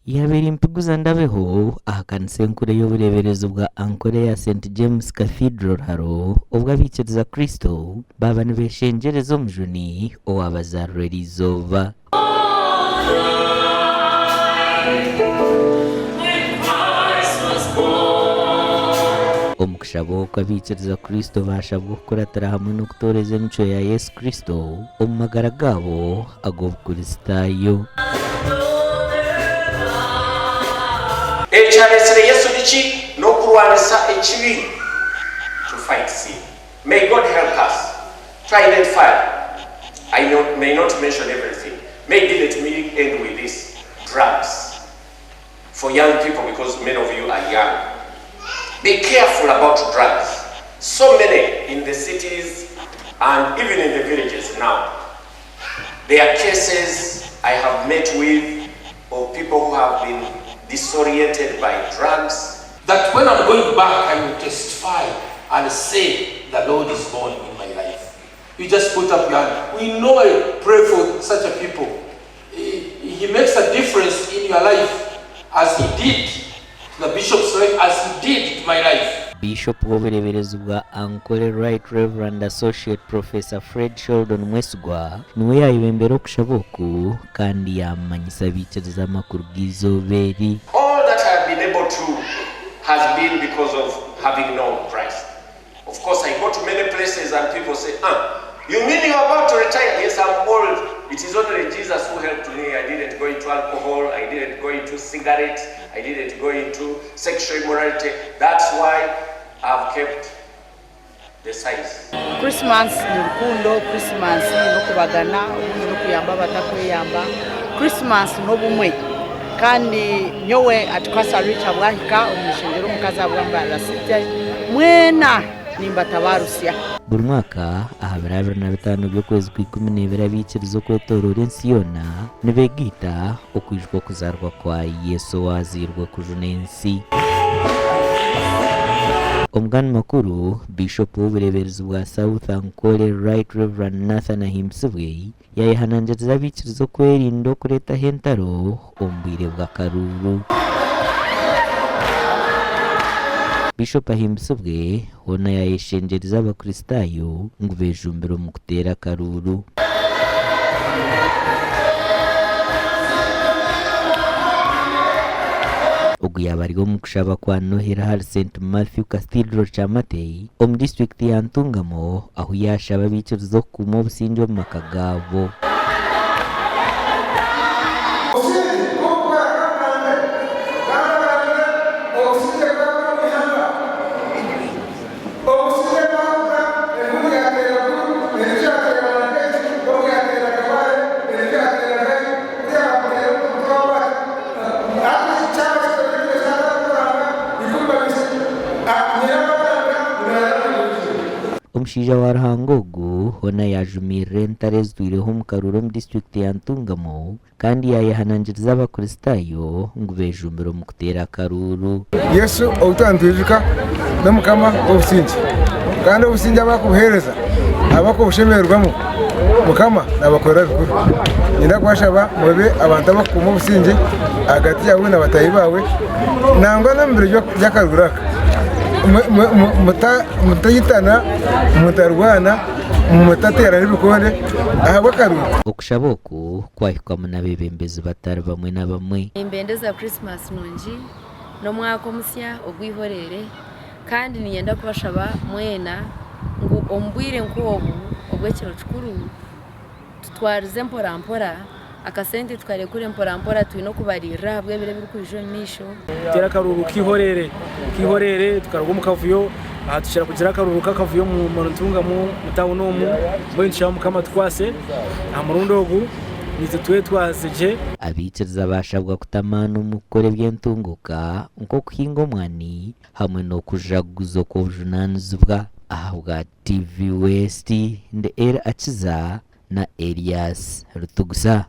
Yaabaire empiguza ndabeho aha kanisa enkuru ey'obureeberezi bwa Ankole eya St James Cathedral Ruharo obwo abaikiriza Kristo baaba nibeshengyereza omujuni owaabazaarira eri izooba. Omu kushaba oku abaikiriza Kristo baashabwa okukuratira hamwe n'okutooreza emicwe ya Yesu Kristo omu magara gaabo ag'Obukristaayo. Ekyareetsire Yesu niki? N'okurwanisa ekibi, to fight sin. May God help us to identify, I may not mention everything, maybe let me end with this, drugs for young people because many of you are young. Be careful about drugs. So many in the cities and even in the villages now. There are cases I have met with of people who have been disoriented by drugs. That when I'm going back I will testify and say the Lord is born in my life. You just put up your hand. We normally pray for such a people. He, he makes a difference in your life as he did to the bishop's life, as he did to my life. Bishop w'obureeberezi bwa Ankole Right Rev Associate Professor Fred Sheldon Mwesigwa niwe yaayebembera okushaba oku kandi yaamanyisa abaikiriza amakuru g'eizooba eri. All that I have been able to has been because of having known Christ. Of course I go to many places and people say, ah, you mean you are about to retire? Yes, I'm old. It is only Jesus who helped me. I didn't go into alcohol, I didn't go into cigarettes, I didn't go into sexual immorality. That's why I've kept the size. Christmas ni rukundo, Christmas n'okubagana obundi n'okuyamba abatakweyamba, Christmas n'obumwe kandi nyowe at Kasarita bwahika omu ishengyero omukazi ahabwa City mwena nimbatabarusya. Buri mwaka, aha biro 25 by'okwezi kwa Ikumineebiri abaikiriza okwetooroora ensi yoona nibeegaita okwijuka okuzaarwa kwa Yesu owaazairwe kujuna ensi. Omugani makuru, Biishopu w'obureeberezi bwa South Ankole Right Rev Nathan Ahimbisibwe yaayehanangiriza abaikiriza okwerinda okureetaho entaro omu bwire bw'akaruuru. Biishopu Ahimbisibwe hoona yaayeshengyereza Abakristaayo ngu beejumbire omu kuteera akaruuru. Ogu yaaba ari omu kushaba kwa Noheri ahari St Matthew Cathedral Kyamate omu disiturikiti ya Ntungamo ahu yaashaba abaikiriza okukuuma obusingye omu maka gaabo. Omushaija wa Ruhanga ogu hoona yaajumirira entaro ezitwireho omu karuuru omu disiturikiti ya Ntungamo kandi yaayehanangiriza Abakristaayo ngu beejumbire omu kuteera akaruuru. Yesu ou twaba nitwijuka n'Omukama w'obusingye, kandi obusingye abu arikubuheereza abakubushemererwamu Mukama nabakorera bikuru. Niinyenda kubashaba mube abantu abarikukuuma obusingye ahagati yaawe na bataahi baawe nangwa n'omu biro by'akaruuru aka. Mutaitana, mutarwana, mutateerana ebikonde ahabw'akaruuru. Okushaba oku kwahikwamu n'abeebembezi batari bamwe na bamwe. Nimbendeza Christmas nungi n'omwaka omusya ogw'ihoreere kandi niinyenda kubashaba mwena ngu omu bwire nk'obu obw'ekiro kikuru tutwarize mpora mpora, akasente tukarekure mpora mpora twine okubariirira ahabw'ebiro ebirikwija omu maisho. Kuteera akaruuru k'eihoreere k'eihoreere tukaruga omu kavuyo aha tukira kugira akaruuru k'akavuyo omu Ntungamo omu tawuni omu mbwenu nitushaba Mukama atukwase aha murundi ogu naitwe twetwaze gye. Abaikiriza baashabwa kuta amaani omu kukora eby'entunguuka nk'okuhinga omwani hamwe n'okujaguza okw'obujunaanizibwa. Ahabwa TV West, ndi Eli Akiza na Elias Rutugusa.